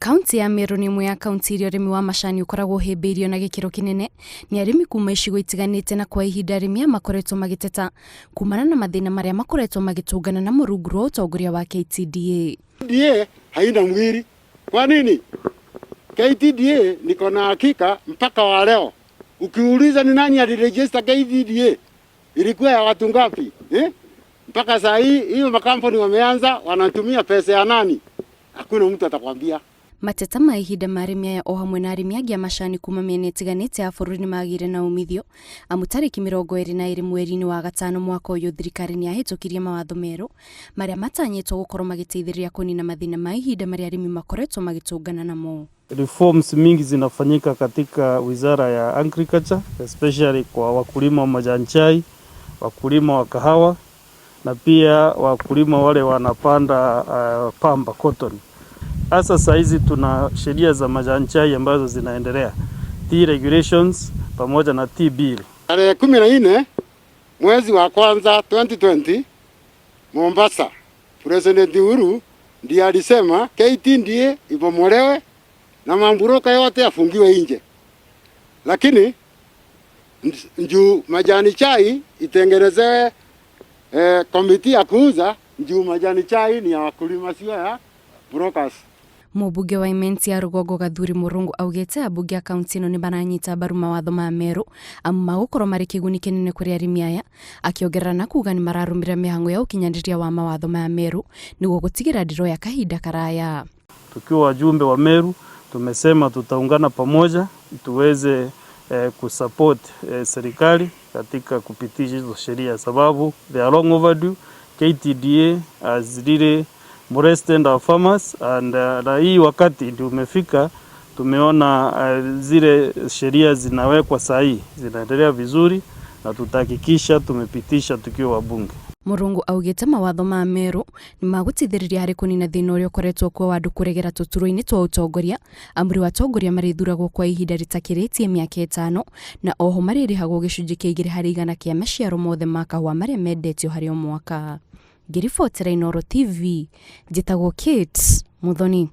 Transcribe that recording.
Kaunti ya Meru nĩ ĩmwe ya kaunti iria ũrĩmi wa macani ũkoragwo ũhĩmbĩirio na gĩkĩro kĩnene nĩ arĩmi kuma icigo itiganĩte na kwa ihinda arĩmi aya makoretwo magĩteta kumana na mathĩna marĩa makoretwo magĩtũngana namo rungu rwa ũtongoria wa KTDA. KTDA haina mwili. Kwa nini? KTDA niko na hakika mpaka wa leo. Ukiuliza ni nani aliregister KTDA, ilikuwa ya watu ngapi? Eh? Mpaka saa hii hiyo makampuni wameanza wanatumia pesa ya nani? Hakuna mtu atakwambia. Mateta ma ihinda ma arĩmi aya o hamwe na arĩmi angĩ a macani kuma mĩena ĩtiganĩte ya bũrũri nĩ magĩire na umithio amu tarĩki 22 mweri-inĩ wa gatano mwaka ũyũ thirikari nĩ yahĩtũkirie mawatho merũ marĩa matanyĩtwo gũkorwo magĩteithĩrĩria kũnina mathĩna ma ihinda marĩa arĩmi makoretwo magĩtũngana namo. Reforms mingi zinafanyika katika wizara ya agriculture, especially kwa wakulima wa majani chai, wakulima wa kahawa na pia wakulima wale wanapanda pamba, cotton. Hasa saa hizi tuna sheria za majani chai ambazo zinaendelea, tea regulations pamoja na tea bill. Tarehe 14 mwezi wa kwanza 2020 Mombasa, President Uhuru ndiye alisema KTDA ibomolewe na mabroker yote afungiwe nje, lakini njuu majani chai itengenezewe committee ya kuuza njuu majani chai ni ya wakulima, sio ya brokers. Mũmbunge wa Imenti ya Rũgongo Gathuri Mũrũngũ augĩte ambunge a kaunti ĩno nĩ maranyita mbaru mawatho ma Meru amu magũkorwo marĩ kĩguni kĩnene kũrĩ arĩmi aya, akĩongerera na kuga nĩ mararũmĩrĩra mĩhang'o ya ũkinyanĩria wa mawatho maya Meru nĩguo gũtigĩrĩra ndĩroya kahinda karaya. Tukiwa wajumbe wa Meru tumesema tutaungana pamoja tuweze kusupport serikali katika kupitisha hizo sheria, sababu they are long overdue. KTDA has really molested our farmers and na hii wakati ndio umefika, tumeona zile sheria zinawekwa sahihi zinaendelea vizuri na tutahakikisha tumepitisha tukiwa wabunge. Murungu augĩte mawatho ma Meru nĩ magũteithĩrĩria harĩ kũnina thĩna ũrĩa ũkoretwo kuo wa andũ kũregera tũturwa-inĩ twa ũtongoria, amu rĩu atongoria marĩthuragwo kwa ihinda rĩtakĩrĩtie mĩaka 5 na oho marĩrĩhagwo gĩcunjĩ kĩa 2% kĩa maciaro mothe ma kahũa marĩa mendetio harĩ o mwaka. Ngĩribotera Inooro TV, njĩtagwo Kate Muthoni.